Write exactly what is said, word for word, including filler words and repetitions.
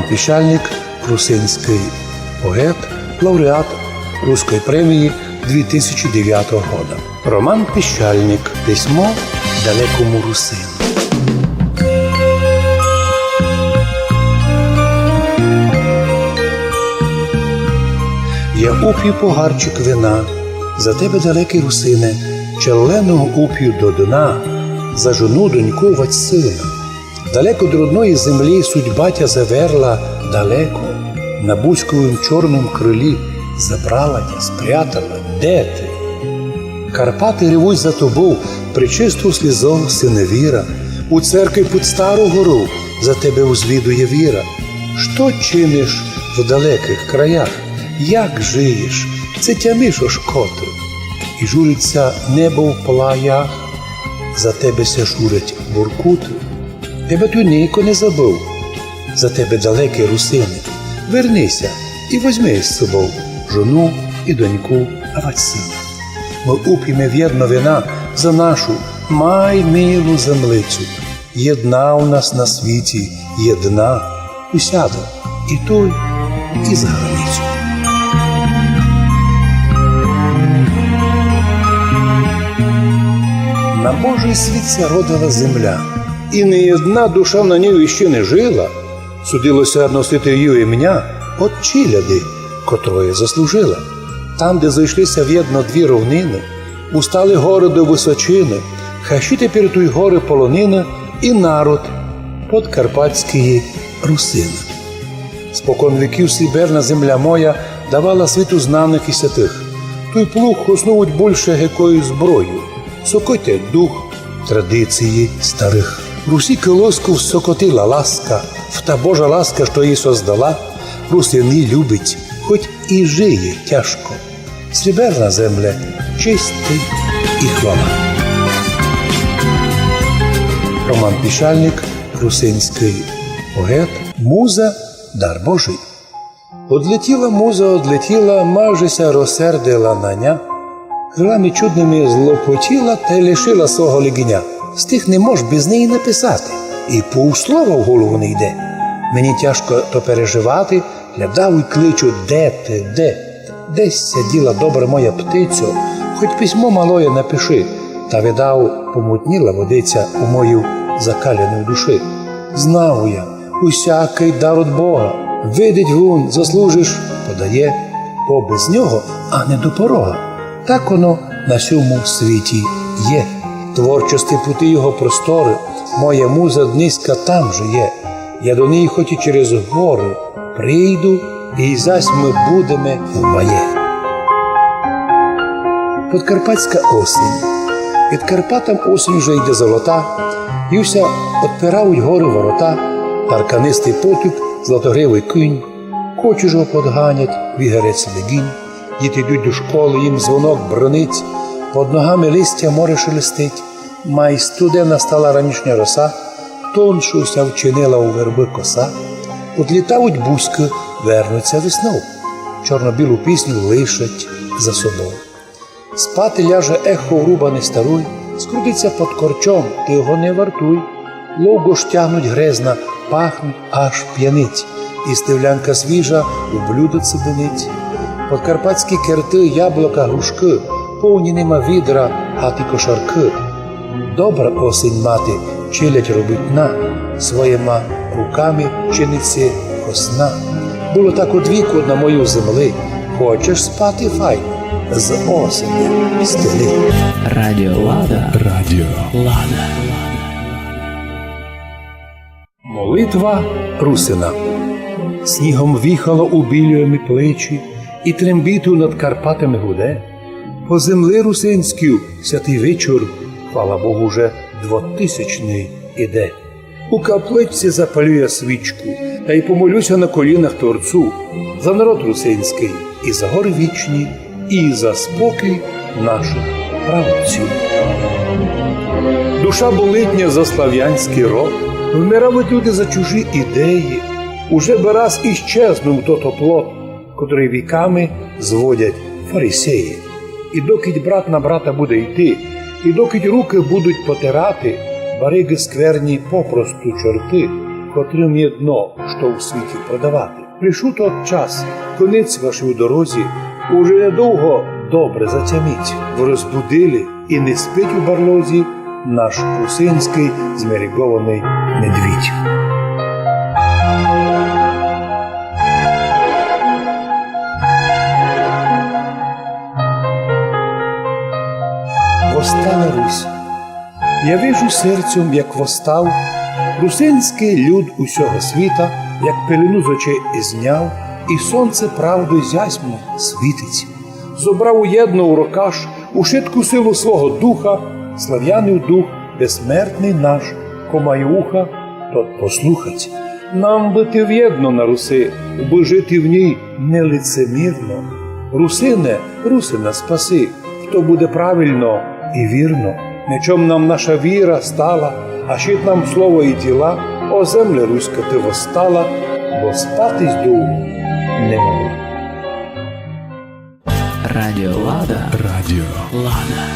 Піщальник, русинськый поет, лауреат Руської премії дві тисячі девятого года. Роман Піщальник. Письмо далекому русину. Я уп'ю погарчик вина за тебе, далекый русине, челленого уп'ю до дна, за жону, доньку, вать сына. Далеко од родної землі судьба тя заверла далеко, на бузьковім чорнім крылі забрала тя, спрятала. Де ты? Карпаты ревуть за тобов, пречистов слізов синевіра, у церкви під стару гору за тебе узвідує віра. Што чиниш в далекых краях? Як жиєш? Ци тямиш ож коты? І журить ся небо в плаях, за тебе ся журять буркуты. Тебе туй нико не забыв, за тебе, далекый русине. Верни ся і возьми з собов жону і доньку, авать сына. Мы уп'єме вєдно вина за нашу май милу землицю. Єдна у нас на світі, єдна, усяды, і туй, і за границю. На Божый світ ся родила земля, і ни єдна душа на ній іщи не жила. Судило ся носити її імня од челяди, котрої заслужила. Там, де зыйшли ся вєдно дві ровнины, устали горы до высочины, хащі тепер туй горы, полонины і народ подкарпатські русины. Спокон віків сріберна земля моя давала світу знаных і святых. Туй плуг хоснують бульше гекою зброю. Сокотять дух традиції старых. Русі колоску всокотила ласка, в та Божа ласка, што її создала. Русин її любить, хоть і жиє тяжко. Сріберна земле, честь ти і хвала. Роман Піщальник, русинськый поет, муза, дар Божый. Одлетіла муза, одлетіла, майже ся розсердила на ня. Крилами чудными злопотіла тай лишила свого легіня. Стих не мож без неї написати, і півслова в голову не йде. Мені тяжко то переживати, глядав і кличу: де ты, де? Десь ся діла добра моя птицьо, хоть письмо малоє напиши. Та, видав, помутніла водиця у моїй закаляній души. Знав я, усякый дар од Бога. Видить вун, заслужиш, подає, бо без нього ани до порога. Так оно на сьому світі є. Творчости пути його просторы, моя муза дниська там же є. Я до неї хоть і через горы прийду, і зась мы будеме вдвоє. Подкарпатська осень. Під Карпатам осень вже йде золота, і вся отпирають горы ворота, парканистый потік, златогривый кінь, кочі ж го подганять вігарець легінь. Діти йдуть до школы, їм дзвонок бронить, под ногами листя море шелестить, май студена стала ранішня роса, тоншу ся вчинила у вербы коса. Одлітають бузькы, вернуть ся веснов, чорно-білу пісню лишать за собов. Спати ляже ехо врубане старуй, скрутить ся под корчом, ты його не вартуй. Ловко ж тягнуть грезна, пахнуть, аж п'янить, і стевлянка свіжа у блюдо цибенить. Подкарпатські керты, яблока, грушкы, повні нима відра, гати кошаркы. Добра осень мати, челядь робітна, своїма руками чинить си хосна. Было так од віку на моїй земли, хочеш спати файно, з осени стели. Радіо Лада. Радіо Лада. Молитва русина. Снігом віхало убілює ми плечі, і трембіту над Карпатами гуде. По земли русинській святый вечір, хвала Богу, уже двотисячный іде. У капличці запалю я свічку, тай помолю ся на колінах Творцю за народ русинськый і за горы вічні, і за спокій наших правців. Душа болить ня за славянськый род, вмирають люди за чужі ідеї. Уже бы раз іщезнув тот оплот, котрый віками зводять фарисеї. І докіть брат на брата буде йти, і докіть рукы будуть потирати баригы скверні попросту чорты, котрым єдно, што у світі продавати. Пришув тот час, конець вашій у дорозі, уже недовго добре затямить. Вы розбудили і не спить у барлозі наш русинськый змерегованый медвідь. Восстала Русь. Я вижу серцьом, як восстав русинськый люд усього світа, як пелену з очей зняв, і сонце правдой зясьму світить. Зобрав уєдно у рокаш ушытку силу свого духа, славянин дух безсмертный наш, ко має уха, тот послухать. Нам быти вєдно на Руси, убы жити в ній нелицемірно. Русине, русина спаси, хто буде правильно і вірно. Мечом нам наша віра стала, а щит нам слово і діла, о земле руська, ты восстала, бо спати здув не могла. Радіо Лада. Радіо Лада.